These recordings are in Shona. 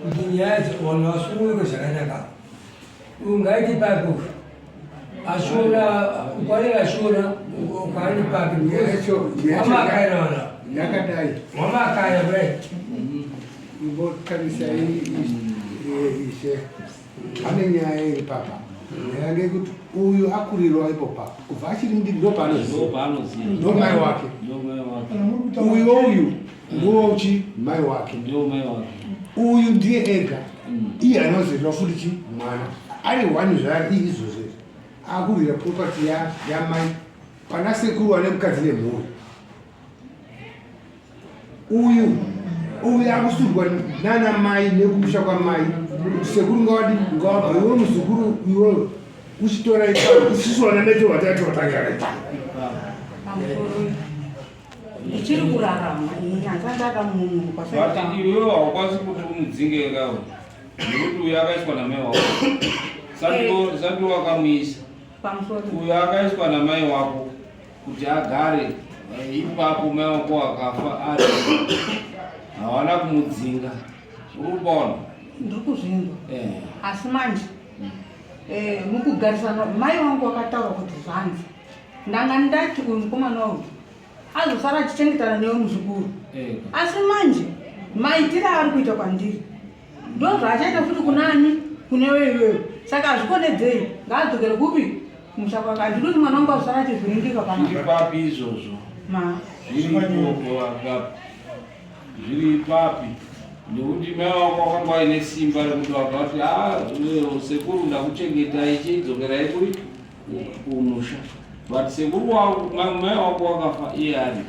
Kuti nyaya idzi vanhu vasunungurwe zvakanaka. Uyu ngaite pake uyu. Achiona ukwanira achiona ukwani pake. Wamakaya yakadai. Wamakaya kudai. Imbotarisai ishe. Pane nyaya iri papa. Nyaya ngekuti uyu akurirwa ipo papa. Kubva achiri mudiki ndopaanoziva. Ndo mai wake. Uyu uyu ndochi mai wake. Uyu ndiye ega. Iye anozirwa futi chi mwana. Ari one zvaari izvozvo. Akurira property ya yamai. Pana sekuru ane mukadzi nemhuri. Uyu uyu akusundwa nana mai nekumusha kwamai kuti sekuru ngawadi ngawabva iwe muzukuru iwewe uchitora ipapo isusu vana meto vatatu vatagara ipapo. Ndichiri kurarama ini handisati ndakamunhu But iwewe haukwanisi kuti umudzinge kawe nekuti uyu akaiswa namai wako sandi wakamuisa uyu akaiswa namai wako kuti agare eh, ipapo mai wako akafa ari hawana kumudzinga uri kupaona ndiri kuzvinzwa eh. asi manje eh, mukugarisana mai wangu wakataura kuti zvanzi ndanga ndati uyu mukomana uyu azosara achichengetana newe muzukuru asi manje maitiro aari kuita kwandiri ndozvaachaita futi kunani kunewe iwewe saka hazvikonedzei ngaadzokere kupi kumusha kwake handidi kuti mwana wangu azosara achivhiringika pana zviri papi izvozvo zviri papi nekuti mai wako wakanga waine simba rekuti vakati a ah, sekuru ndakuchengetai chidzokerai kuri kumusha but sekuru wako mai wako wakafa iye ari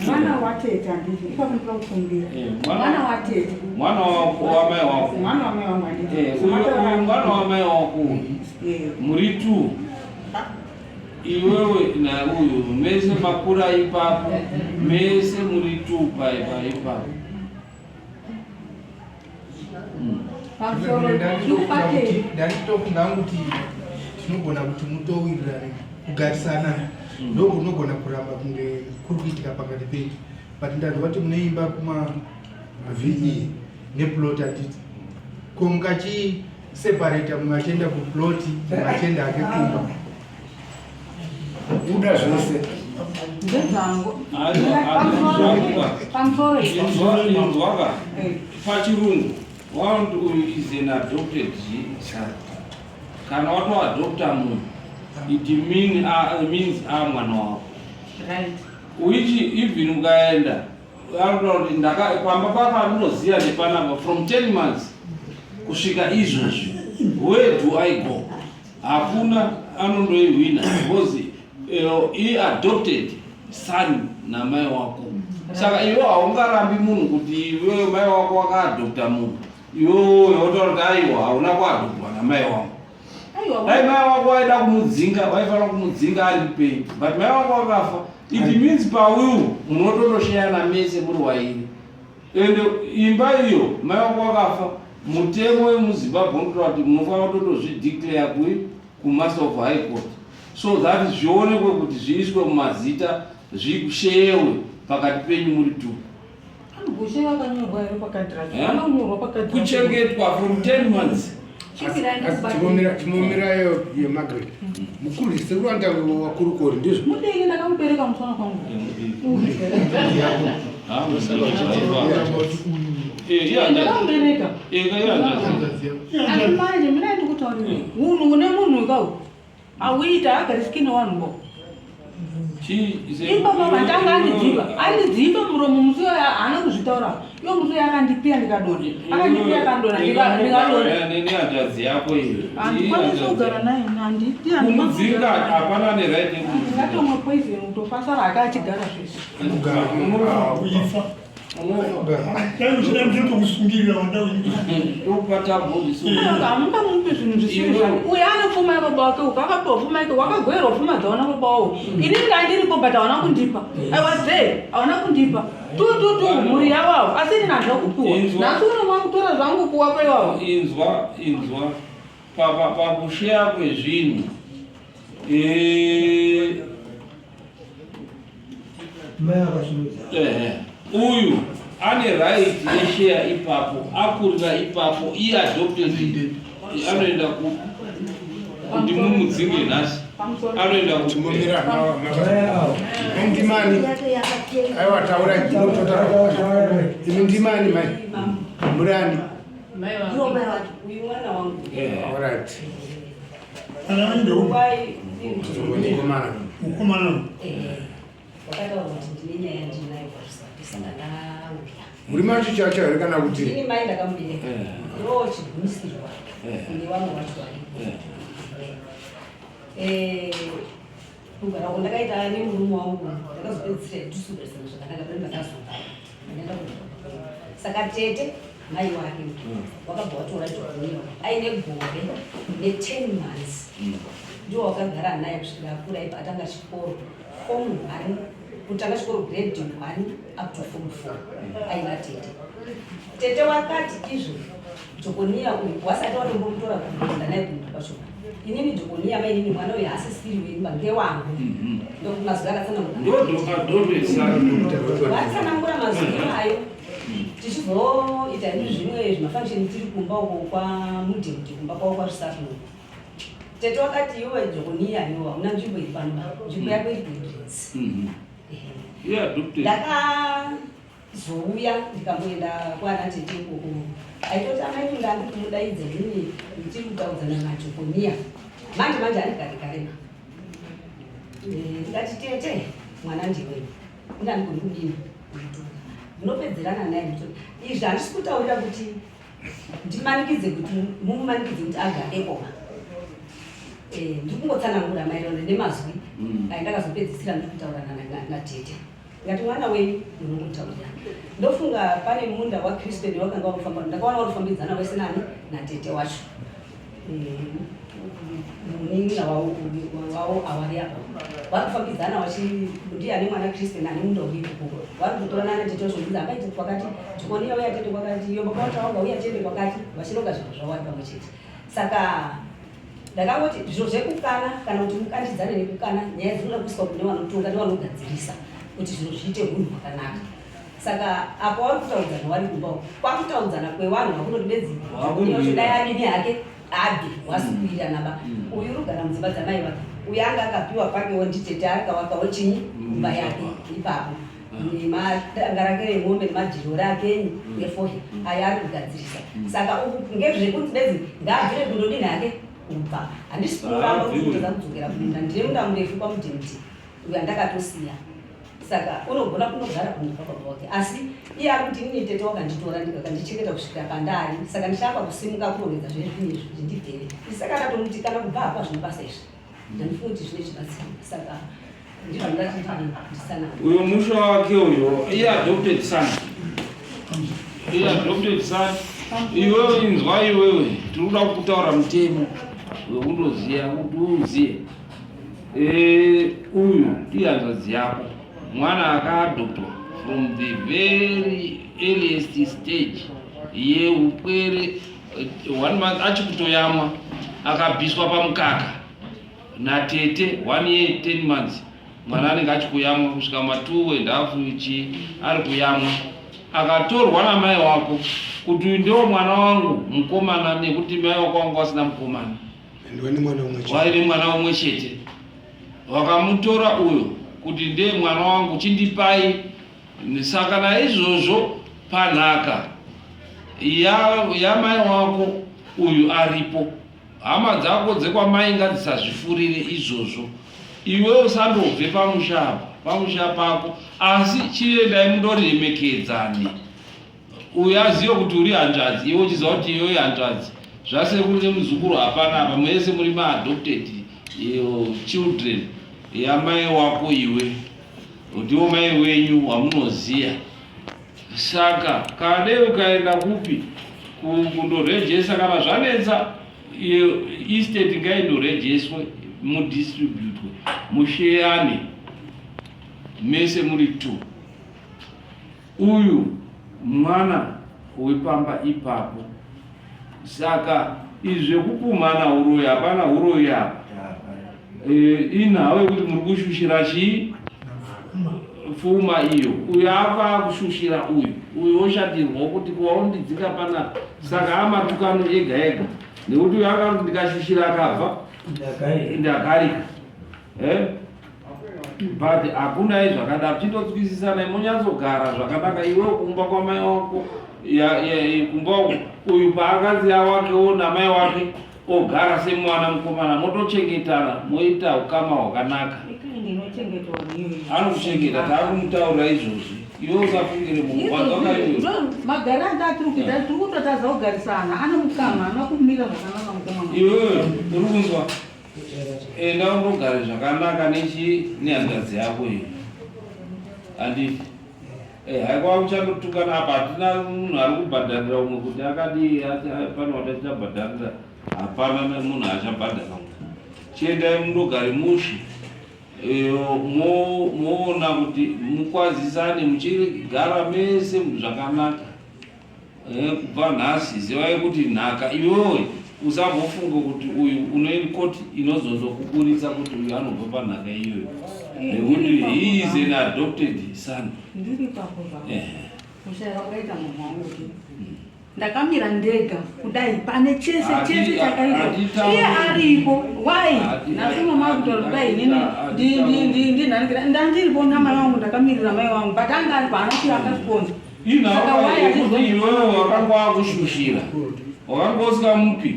mwana watete handiti ipapo ndinoda kukumbira eh, mwana watete mwana wako wamai wako mwana wamai wangu handiti eh, uyu mwana wamai wako eh. muri two iwewe nauyu mese makura ipapo mese muri two paipa ipapo Ndanditofunga kuti tinogona kuti mutowirirane kugarisana ndokunogona kuramba kunge kuri kuitika pakati pedu but ndanzwa kuti mune imba kuma ve neplot handiti ko mukachiseparata mumwe achienda kuplot mumwe achienda hake kumba Buda zvose. Ndezvangu. Pamusoro inzwaka pachirungu wanti uyu is an adopted son kana watoadopta munhu it mean, means a mwana wako right. Which even ukaenda anotaura kuti pamba pako andinoziva nepanapa from 10 months kusvika izvozvi where do I go Hakuna anondoihwina because he adopted son namai wako saka iwe haungarambi munhu kuti iwe mai wako wakaadopta munhu iwewe wotaura kuti aiwa hauna kuadoptwa namai wangu dai mai wako waida kumudzinga waifanira kumudzinga ari mupenyu but mai wako wakafa it means pawiu munototosheyana mese muri wairi Ende imba iyo mai wako wakafa mutemo wemuZimbabwe unotaura kuti munofanira kutotozvideclare kui kumaster of high court so that zvionekwe kuti zviiswe mumazita zvisheyewe pakati penyu muri two. Kuchengetwa from 10 months. Chimomirayo yeMargaret mukuru sekuru anoita wakurukori ndizvo mudiki ndakamubereka musana kwangu ndakamubereka asi manje mina ndikutaurira unhu une munhu kau Auita agarisiki newanhu bo. Ipa mama tanga andidzipa. Andidzipa muromo musi uyo haana kuzvitaura. Iwo musi uyo akandipiya ndikadonha. Akandipiya akandonha ndikadonha. Neni hanzvadzi yako iyo. Handikwanisi kugara naye handiti Kumudzinga hapana ne right yekumudzinga. Ngatomwa poison kutofasara hake achigara zvese. Kuifa. Hamungamupi zvinhu zvisiri zvake. Uyu ane pfuma yababa wake uku akapiwa pfuma yake wakagoerwa pfuma dzaona baba wawo. Ini ndandiripo but hauna kundipa. I was there hauna kundipa. Tu tu tu mhuri yavawo asi ini handina kupiwa. Nhasi uno makutora zvangu kuwa kwewawo. Inzwa inzwa pakusheya kwezvinhu eh, uyu Ane right yesheya ipapo, akurira ipapo, iye adopted, anoenda kupi kuti mumudzinge nhasi? Anoenda kupi? Chimomira ndimani? Aiwa, taura, ndinototaura. Imi ndimani mai? Murani? Ndiwo mai wacho, uyu mwana wangu. Alright. Ana ndio Wai Mukomana. mukomana. Wakataura kuti ndine nyaya yandinayo kwaRusape, saka ndauya. Muri macho chacho here kana kuti? Ini mai ndakamubereka. Ndo chigumisirwa kune vamwe vacho varipo. Kugara kwandakaita nemurume wangu, ndakazopedzisira tisugarisana zvakanaka pane ndakazobva ndaenda kugara. Saka tete mai wake wakabva watora Jokoniya aine gore ne10 months, ndiwo wakagara naye kusvikira akura ipa atanga chikoro form 1, kutanga chikoro grade 1 up to form 4 aina tete. Tete wakati izvo Jokoniya uyu wasati watombomutora kuenda naye kumunda kwacho, inini Jokoniya mainini, mwana uyu haasisiri wenyu, ngewangu. Ndokuti mazwi akatsanangura. Ndodo adopted son. Watsanangura mazwi ayo, tichizoita hedu zvimwe zvimafunction tiri kumba uko kwaMudhemude, kumba kwavo kwaRusape. Tete wakati, iwe Jokoniya, iwe hauna nzvimbo iri pano, nzvimbo yako iri kuEndrance. Iye adopted. Ndakazouya ndikamboenda kwana tete ikoko, aitoti amai ndandi kumudaidza inini ndichiri kutaudzana naJokoniya manje manje ari kare karema. Ndikati, tete, mwana ndiwe, undandigoni kudini kumutora, ndinopedzerana naye. Izvi handisi kutaurira kuti ndimanikidze kuti mumumanikidze kuti agare koma. Ndiri kungotsanangura maererano nemazwi aindakazopedzisira ndiri kutaura natete. Ngati mwana wenyu munongotaurira. Ndofunga pane munda waCrispin wakanga wakufamba, ndakaona warifambidzana wese nani natete wacho. Munin'ina wavo avari apa vari kufambidzana wachi ndiye ane mwana Crispin ane munda uri ikoko, vari kutorana natete wacho ndinzi ambaiti kwakati Jokoniya uya tete kwakati, iyo baba wacho wanga uya tete kwakati, vachironga zvinhu zvavo vari pamwe chete. Saka ndakangoti zviro zvekukana kana kuti mukandidzane nekukana nyaya dzinoda kuiswa kune vanotonga nevanogadzirisa kuti zviro zviite unhu hwakanaka. Saka apo wari kutaudzana wari kumba uko, kwakutaudzana kwevanhu vakunoti bedzi Wakurwira. dai adini hake abve wasi kuwirirana ba. Uyu urikugara mudzimba dzamai vake, uyu anga akapiwa pakewo nditete, akavakawo chinyi kumba yake ipapo nemadanga rake remombe nemadhirori akenyi efohya ayo ari kugadzirisa. Saka uku ngezvekunzi bedzi ngaabvire kundodini hake kubva, handisi kumuramba kuti Haabviwe. kutoda kudzokera kumunda. Ndine munda murefu kwaMudhimudhi uyo andakatosiya, saka unogona kunogara kumunda kwababa wake. Asi iye ari kuti inini tete wakanditora ndikandichengeta kusvikira pandari, saka ndichapa kusimuka kurongedza zvezvinhu izvi kuti ndibvere. Saka akatomuti kana kubva hapa zvino basa izvi ndandifunga kuti zvine chibatsiro, saka ndizvo ndati ndini ndisana. Uyo musha wake uyo, iye adopted son, iye adopted son. Iwewe inzwa, iwewe tiri kuda kutaura mutemo wekundoziva kuti uziye. Uyu ihanzvadzi yako, mwana akaadoptwa from the very earliest stage yeupwere, one month achikutoyamwa, akabviswa pamukaka natete, 1 year 10 months. Mwana anenge achikuyamwa kusvika ma2 and half chi ari kuyamwa, akatorwa namai wako kuti uyu ndewo mwana wangu mukomana, nekuti mai wako wanga wasina mukomana. Ndiwe mwana umwe chete. Waine mwana umwe chete, wakamutora uyo kuti ndiye mwana wangu, chindipai. Saka naizvozvo panhaka yamai wako uyu aripo. Hama dzako dzekwamai ngadzisazvifurire izvozvo. Iwe usandobve pamusha apa, pamusha pako, asi chiendai mundoremekedzane. Uyu azive kuti uri hanzvadzi, iwe uchiziva kuti iwe hanzvadzi zvasekuru nemuzukuru hapana apa, mese muri maadopted children yamai wako. Iwe ndiwo mai wenyu wamunoziya. Saka kade ukaenda kupi kundorejesa kana zvanetsa, estate ngaindorejeswe, mudistributwe, musheyane mese muri two. Uyu mwana wepamba ipapo. Saka izvi zvekupumhana uroyi, hapana uroyi apa. Inhau yekuti muri kushushira chii, pfuma iyo. Uyu ava kushushira uyu. Uyu oshatirwawo kuti kuwaundidzika panapa. Saka amatukano ega ega nekuti uyu akati ndikashushira akabva ndagarika. Eh? But hakuna zvakadaro, chitotswisisanai monyatsogara zvakanaka. Iwe kumba kwamai wako kumba uyu paakanzi awakewo namai wake ogara semwana mukomana, motochengetana moita ukama hwakanaka. Anokuchengeta, taakumutaurira izvozvi. Iwe usafungire munhu wanzwakaiwe. Magariro anga atiri kuita, tiri kutotadza kugarisana, ane mukama ana kumira zvakanaka mukomana. Iwewe uri kunzwa, enda undogare zvakanaka nechi nehanzvadzi yako iyo, handiti? Haikwa kuchandotukana apa, hatina munhu ari kubhadharira umwe kuti akadii, ati pane watachabhadharira, hapana munhu achabhadhara umwe. Chiendai mundogare mushe, moona kuti mukwazisane muchigara mese zvakanaka. Kubva nhasi zivai kuti nhaka iwewe usambofunga kuti uyu unoiri koti inozozokuburitsa kuti uyu anobva panhaka iyoyo, nekuti he is an adopted son. Ndiri papo zvako. Kushaya wakaita munhu wangu kuti ndakamira ndega kudai pane chese chese chakaitwa, iye aripo. Why nhasi mama kutaura kudai? Inini ndinhanikira ndandiripo namai vangu, ndakamirira mai vangu, but anga aripo, haana kuti akasponza. Inhau yekuti iwewe wakanga wakushushira, wakanga usikamupi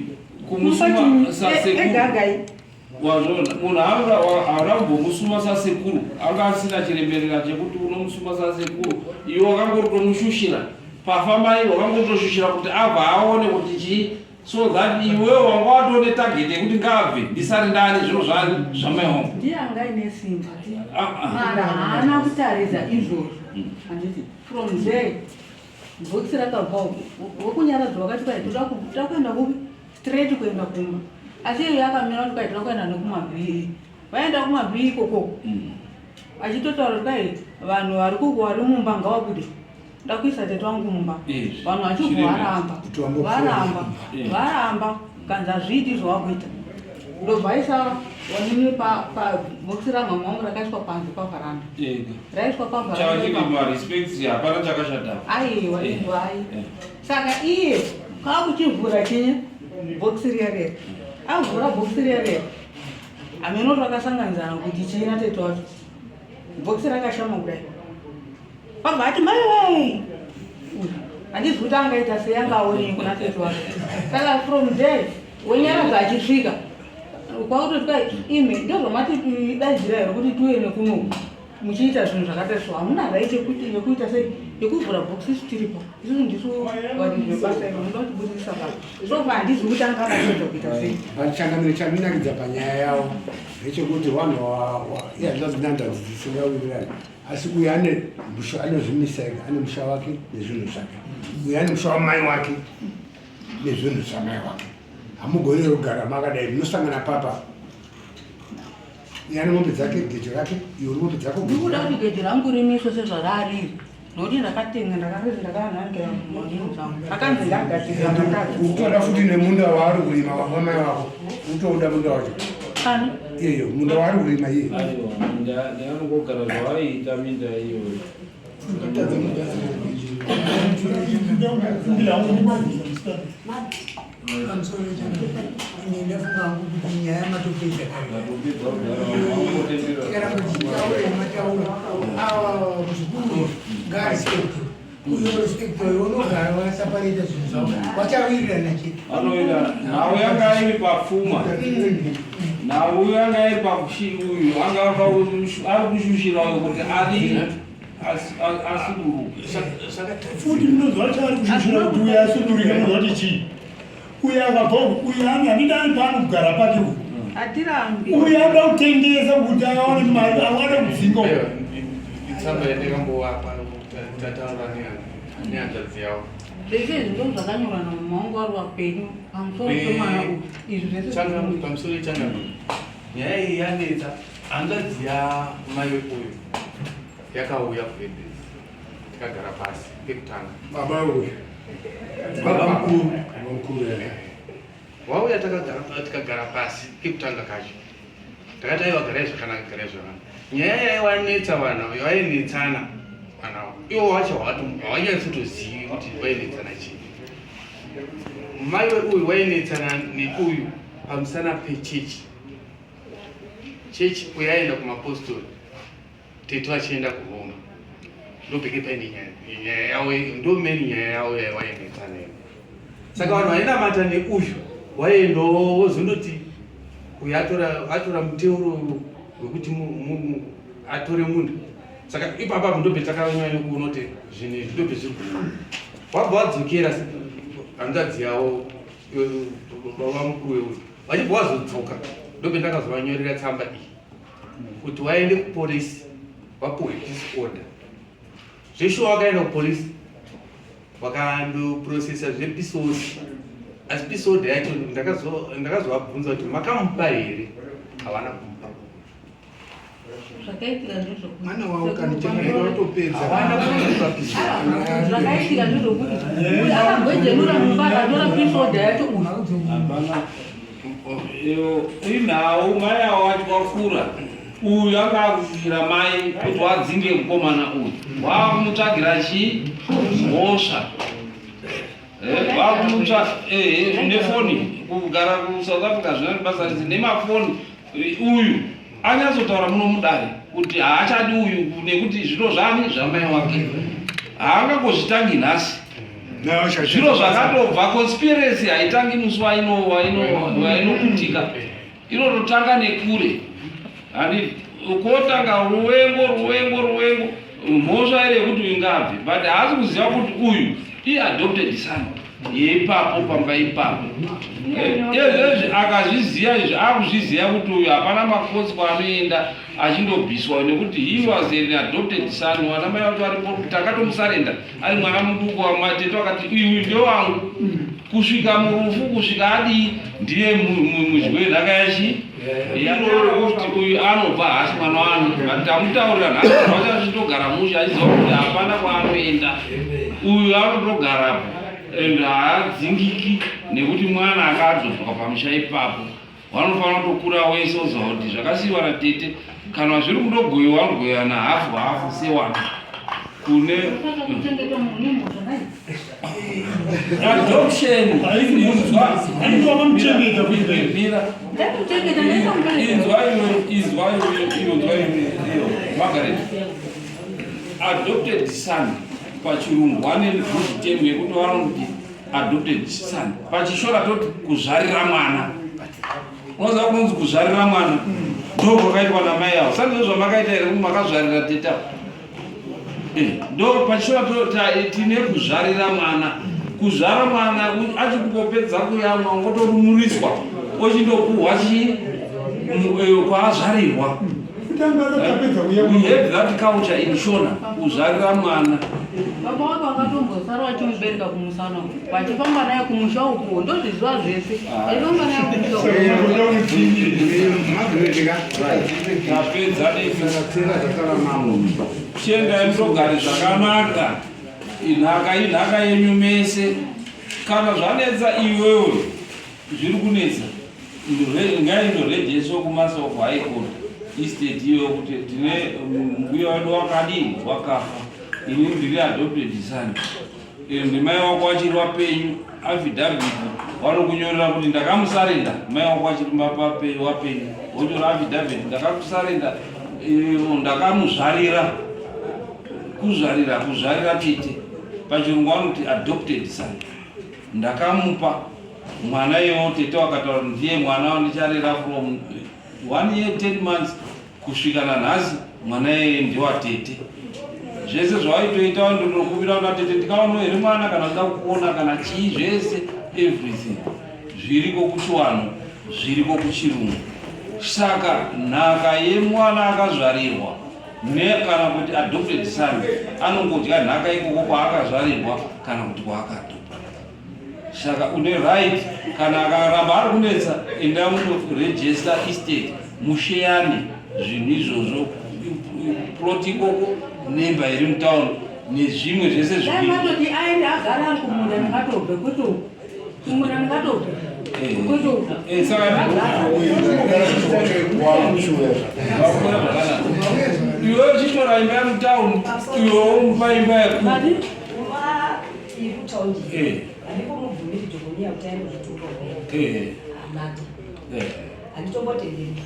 kumusuma sasekuru. Egagai. Wazvona, munhu haana kumbomusuma sasekuru, anga asina chiremerera chekuti unomusuma sasekuru. Iwe wakangotomushushira pafa mai, wakangotoshushira kuti abva aone kuti chii, so that iwewe wanga watone target yekuti ngaabve ndisati ndaane zviro zvani zvamai wangu. Ndiye anga aine simba. Ah, ah. Mara haana kutaridza izvozvo, handiti? From there bhokisi rakabva uko, wokunyaradza wakati kwai toda kuenda kupi, straight kuenda kumba, asi iyo yakamira kuti kwai toda kuenda nekumabhii. Vaenda kumabhii ikoko, achitotaura kuti kwai vanhu vari kuko vari mumba ngavabude, ndakuisa tete wangu mumba. Vanhu vachibva varamba. Kuti wambopfuura. Varamba. Varamba, kanzi hazviiti zvawakuita. Ndobva aisa wanini pabhokisi ramama wangu, rakaiswa panze pavharanda. Ega. Raiswa pavharanda. Chakachiri marespects, hapana chakashata. Aiwa, izwai. Saka iye kwakuchivhura chinyi bhokisi riya riya, avhura bhokisi riya riya, hameno rakasanganidzana kuti chii natete wacho. Bhokisi rakashama kudai, pabva ati mai, handizi kuti angaita sei, angaonei kuna tete wacho. Saka from there wenyaradza achisvika kwakutoti kwai imi ndozvamati daidzira here kuti tiuye nekunoku muchiita zvinhu zvakadai? So hamuna right yekuti yekuita sei, yekuvhura bhokisi isu tiripo, isusu ndisu varidzi vebasa iro, munoda kutibudisa pa so fa handizi kuti anga akatedza kuita sei. But changamire, chandinakidza panyaya yavo ndechekuti vanhu ihanzvadzi dzisingawirirani, asi uyu ane musha, anozvimisa ega, ane musha wake nezvinhu zvake. Uyu ane musha wamai wake nezvinhu zvamai wake. Hamugoni kugara makadai, munosangana papa. Uyu ane mombe dzake, gejo rake, iwe uri mombe dzako, gejo ndikuda rako. Kuti gejo rangu rimiswe sezvarariri, nokuti ndakatenga, ndakanhanikira manhinhu dzangu, akanzi ndagadzirira matadza. Ukutoda futi nemunda waari kurima wamai wako, utoda munda wacho. Ani? Iyeyo munda waari kurima iye. Aiwa, minda neanongogara zvawaiita minda iyoyo. Ngatadza kugadzira. Kumbira hangu ndimabvisa musikana. Pamusoro chano, ndafunga hangu kuti nyaya matopedza kare. Ndatopedza kudhara, wangotendera. Tikaramba tichitaura mataura ava, muzukuru ngaarespecte uyo, respect uyo, unogara wakaseparata zvinhu zvavo, vachawirirana chete. Anoita nhau yanga iri pafuma, nhau yanga iri pakushi, uyu anga ari kushushira uyu kuti adi asuduruke. Futi munozwa chaari kushushira kuti uyo asudurike, munozwa kuti chii? Uyo akabva uku, uyo ane handiti ari paano kugara pake uyu. Hatirambi. Uyo anoda kutengesa kuti awane mari, awane kudzinga uyu. Itsamba yandakambovapa tataura nehanzvadzi yavo. Zvese izvi ndo zvakanyorwa namama wangu wari wapenyu pamusoro pemwana uyu, izvi zvese. Pamusoro yechangamiro, nyaya iyi yanetsa. Hanzvadzi yamai uyu yakauya kuEdesi, tikagara pasi pekutanga. Baba uyu? Baba mukuru. Baba mukuru, eh. Wauya, takagara, tikagara pasi kekutanga kacho. Takati aiwa, garai zvakanaka, garai zvakanaka. Nyaya yaiwanetsa vanhu, yainetsana vanhu ava. Iwo wacho hawanyatsotozivi kuti vainetsana chii. Mai weuyu wainetsana neuyu pamusana pechechi. Chechi uyu aenda kumapostori, tete vachienda kuroma. Ndopeke paine nyaya yavo, ndomeni nyaya yavo yavainetsana iyo. Saka vanhu vainamata neuyu waiendawo wozondoti uyu atora atora muteuro wekuti atore munda. Saka ipapa apo ndope takanyanya kuona kuti zvinhu izvi ndope zviri kufa. Wabva wadzokera hanzvadzi yavo baba mukuru weuyu vachibva wazodzoka ndope ndakazovanyorera tsamba iyi kuti waende kupolisi vapuhwe peace order. Zveshuwa wakaenda kupolisi vakandoprocessa zvepeace order, asi peace order yacho ndakazovabvunza kuti makamupa here, havana kumupa. Zvakaitika ndezvokuti mwana wavo kanichengeta watopedza. Havana kumupa peace order. Zvakaitika ndezvokuti uyu akagwejenura mumba akatora peace order yacho uyu. Hapana. Iyo inhau mai avo vacho vakura. Uyu anga akushishira mai kuti wadzinge mukomana uyu. Wakumutsvagira chii? Mhosva. Vakumutsva nefoni kugara kuSouth Africa zvina basa rese nemafoni. Uyu anyatsotaura muno mudare kuti haachadi uyu nekuti zviro zvani zvamai wake. Haangangozvitangi nhasi. Zviro zvakatobva conspiracy haitangi musi wainoputika, inototanga nekure. Hani kotanga ruwengo ruwengo ruwengo, mhosva iri yekuti uyu ngabve, but haasi kuziva kuti uyu iadopted son yeipapo pamba ipapo. Izvezvi akazviziva izvi, akuzviziva kuti uyu hapana makosi kwaanoenda achindobviswa nekuti he was an adopted son. Wana mai vacho varipo, takatomusarenda ari mwana muduku, wamatete wakati uyu ndewangu kusvika murufu, kusvika adii, ndiye mudyi wenhaka yachi iroro rekuti uyu anobva haasi mwana wani. But tamutaurira nhasi vachachitogara mushe achiziva kuti hapana kwaanoenda, uyu anotogarapo and haadzingiki nekuti mwana akadzoka pamusha ipapo. Vanofanira kutokura wese oziva kuti zvakasiyiwa natete kana zviri kundogoyiwa vanogoyiwa hafu hafu sewana kune Kuchengetwa munhu nemhosva nhai. Adoption. Ainge wakamuchengeta kuita. Mira. Ndaikuchengeta, ndaisamubereka. Inzwa iwe, inzwa iwe, iwe, inzwa iwe, iyo Margaret. Adopted son pachirungu vane good term yekuti vanoti adopted son, pachishona toti kuzvarira mwana. Unoziva kunonzi kuzvarira mwana ndo kwakaitwa namai avo, sandizvo zvamakaita here kuti makazvarira teta? Ndo pachishona tine kuzvarira mwana. Kuzvara mwana achikungopedza kuyamwa ungotorumuriswa ochindopuhwa chi kwaazvarirwa. Kutanga akapedza We have that culture in Shona, kuzvarira mwana. Baba wake wakatombosara vachimubereka kumusana uku, vachifamba naye kumusha uku, ndozviziva zvese, vachifamba naye kumusha uku. Tapedza nemi. Chiendai mutogare zvakanaka, inhaka inhaka yenyu mese. Kana zvanetsa iwewe zviri kunetsa, ngaindorejeswa kumasoko high court estate iyoyo kuti tine mbuya wedu wakadii wakafa, ini ndiri adopted son and mai wako achiri wapenyu. Affidavit vanokunyorera kuti ndakamusarenda, mai wako achiri wapenyu, wotora affidavit ndakakusarenda, ndakamuzvarira. Kuzvarira, kuzvarira tete, pachirungu vanoti adopted son. Ndakamupa mwana iyewo, tete wakataura kuti ndiye mwana wandicharera from 1 year 10 months kusvika nanhasi, mwana iyeye ndewatete. Zvese zvawaitoita wandotokumbira kuna tete, ndikaonawo here mwana kana ndida kukuona kana chii, zvese everything zviriko kuchiwanhu, zviriko kuchirungu. Saka nhaka yemwana akazvarirwa ne kana kuti adopted son anongodya nhaka ikoko kwaakazvarirwa kana kuti kwaakadopta. Saka une right, kana akaramba ari kunetsa, enda munoregister estate musheyane zvinhu izvozvo, plot ikoko nemba iri mutown nezvimwe zvese. Dai Zviri matoti aende agara ari kumunda, ndingatobve kwete uku, kumunda ndingatobve kwete uku. Saka Agara. Vakura zvakanaka. Iwe uchitora imba yemutauni, iwe womupa imba yekuti. Imba iri kutaundi. Eh. Handimbomubvumiri Jokonia kuti aende kuzvitunga uko. Eh. Hamata. Eh. Handitombotenderi.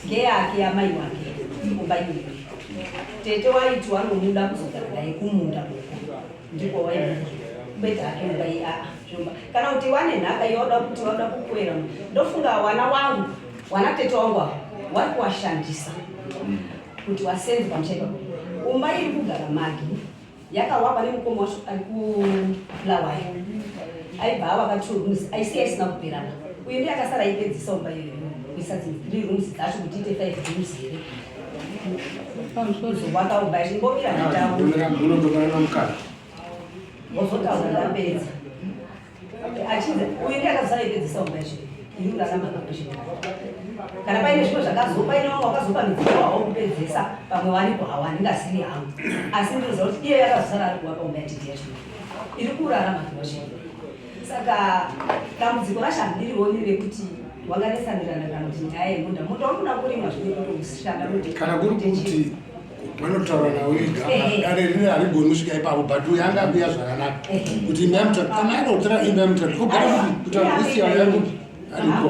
Ngeyake yamai wake. Imba iyoyo. Tete waiti wanomuda kuzogara naye kumunda uko. Ndiko waimuda. Kwete hake imba iyi aa. Zvomba. Kana kuti wane nhaka yoda kuti wada kukwera. Ndofunga wana wangu, wana tete wangu ava, wari kuwashandisa. Kuti wasenze pamusha ipapo. Umba iri kugara Magi yakawakwa nemukoma wacho ari kuBulawayo. Aibva awaka 2 rooms aisiya isina kuperana. Uyu ndiye akasara aipedzisa umba iyoyo kuisa dzimwe 3 rooms dzacho kuti iite 5 rooms here. Kuzowaka umba yacho imbomira nditaura. Munotopanana mukana. Wozotaura ndapedza. Achinzi uyu ndiye akazosara aipedzisa umba yacho iri kurarama kakushe. Kana paine zvimwe zvakazo paine vamwe vakazopa midziyo wavo kupedzesa pamwe varipo hawo handingazivi hangu. Asi ndinoziva kuti iye yakazosara ari kuvaka umba yatete yacho iri kurarama kakushe. Saka dambudziko racho handirioni rekuti wanganesanirana kana kuti nyaya yemunda. Munda uri kuda kurimwa zvine kutoshanda kuti Kana kuri kuti vanotaura nawo ega, dare rine harigoni kusvika ipapo, but uyu anga akuya zvakanaka kuti imba yemutatu kana ada kutora imba yemutatu ogara kuti kutaura kusiya yakuti ariko.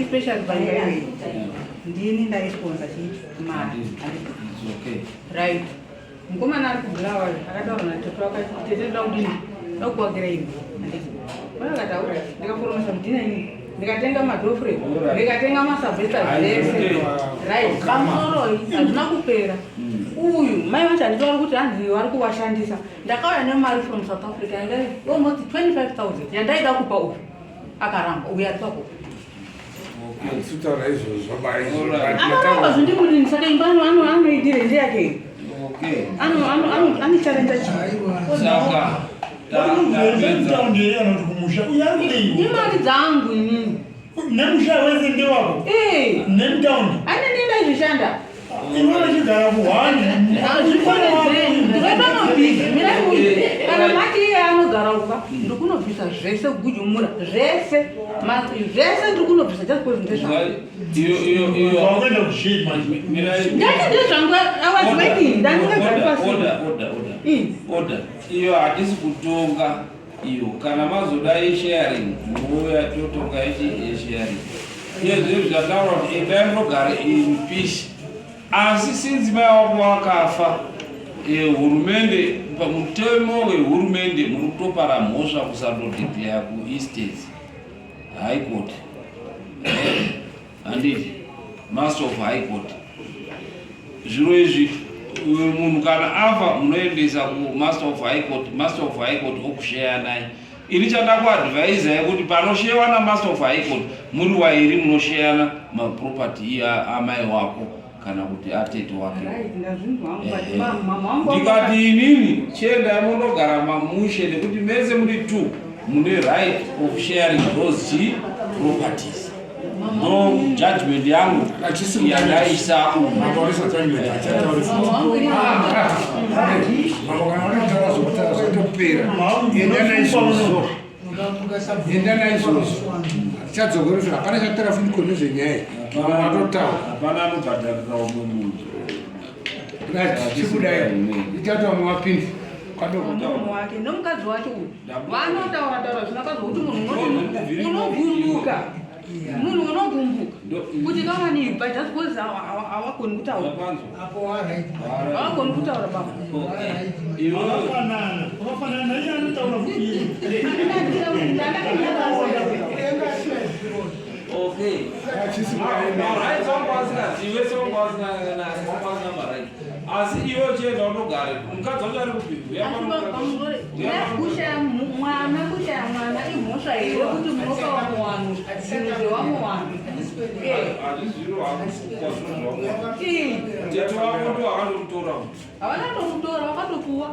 Especially paimba iyoyi ndini ndaisponsa mari. It's okay. Right, mukomana ari kuBulawayo akataura natete, akati, "Tete, ndoda kudini, ndoda kuwakira imba." Handiti vakataura, ndikaforomesa mudhina ini, ndikatenga madoorframe, ndikatenga masabhesa zvese. Right, pamusoroi, hazvina kupera. Uyu mai vacho handiti vari kuti hanzi vari kuvashandisa. Ndakauya nemari from South Africa yanga almost 25,000 yandaida kupa uyu, akaramba. Uyu ari papo. Sitaura izvozvo. Anoramba zvindimudini. Saka imba anoidire ndeyake. Okay. Anicharenda chii? Saka tapedza. Mutaundi here kana kuti kumusha? Uyu ari kudei? Imari dzangu inini. Nemusha wese ndewako? Eh. Nemutaundi? Ane ndaizvishanda. Iwe uchigara kuhwani. Ndinotonobvisa, mirai muyi. Kana mati iye anogara uka, ndikunobvisa zvese, kugujumura zvese, zvese ndiri kunobvisa just because ndezvangu. Iyo iyo iyo. Wakuenda kushade manje. Mirai. Ndati ndezvangu. I was working, ndandingagari pasi. Order, order, order. Order. Iyo hatisi kutonga iyo. Kana mazoda yesharing, mouya totonga yesharing. Iye zviro zvataura kuti endai munogare in peace. Asi since mai wako wakafa, hurumende, pamutemo wehurumende muri kutopara mhosva kusandodeclare kuestates high court. Handiti master of high court. Zviro izvi, munhu kana afa munoendesa kumaster of high court, master of high court okusheya naye. Ini chanda kuadvisa yekuti panoshewa namaster of high court muri wairi munosheyana maproperty iye amai wako kana kuti atete wake. Right, ndazvinzwa hangu, but mama wangu Ndikati inini chiendai mondogara mamushe nekuti mese muri two mune right of sharing those chi properties. No judgment yangu yandaisa umu. Mambo, judgment achatauri. Mama wangu ini. Mambo, kana wakataura zvokutaura zvotopera, enda naizvozvo, enda naizvozvo, hatichadzokoresa, hapana chataura futi kone zvenyaya iyi. Mambo atotaura. Hapana anobhadharira umwe munhu. Right, chikudai ichati vamwe vapinde kwadoko. Murume wake nomukadzi wacho uyu vanotaura taura zvinakazwa kuti munhu unogumbuka, munhu unogumbuka kuti kavanibva just because hawagoni kutaura, hawagoni kutaura baba. Vakafanana. Vakafanana naiye anotaura futi. Okay. Marights wangu asingazive, wangu asina marights. Asi iwe uchienda unogare, mukadzi wacho ari kupi? Kushaya mwana, kushaya mwana imhosva here kuti munopa vamwe vanhu zvinhu zvevamwe vanhu? Hazvizviro hakuzvazvinhu zvamwe. Tete wako ndo akandomutora. Havana tomutora, vakatopuwa.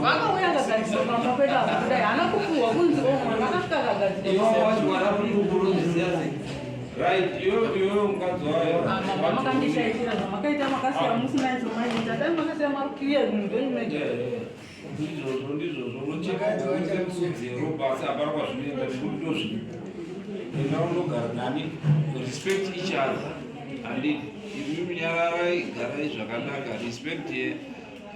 Vakauya akagadzirwa pamba pedu apo kudai, haana kupuhwa kunzi o mwana akasvika akagadzirwa. Iwe wacho mwana uri kuziya sei? Right, iwe mukadzi wayo. Mama, makandishaishira zvamakaita, makasiya musina izvo maita. Dai makasiya marukiriya zvinhu zvenyu mega. Ndizvozvo, ndizvozvo. Unocheka semusudzero basi, hapana kwazvinoenda nekuti ndozviripo. Enda unogara nani, respect each other. Handiti? Imi nyararai, garai zvakanaka, respect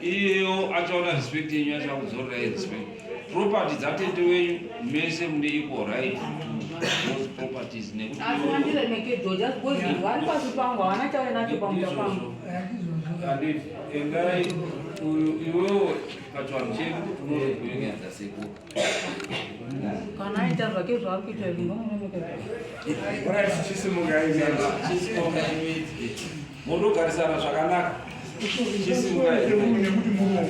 iyeyo achaona respect yenyu, achakudzorerai respect. Property dzatete wenyu mese mune equal right to those properties nekuti Asi vandiremekedza just because vari pasi pangu, havana chave nacho pamusha pangu. Handiti endai, uyu iwewo pachivanhu chedu unozokuyekedza sekuru. Kana aita zvake zvaari kuita izvi, ndomuremekedza. Alright, chisimukai mese. Chisimukai mese, mondogarisana zvakanaka. Chisimukai. Nekuti murombo.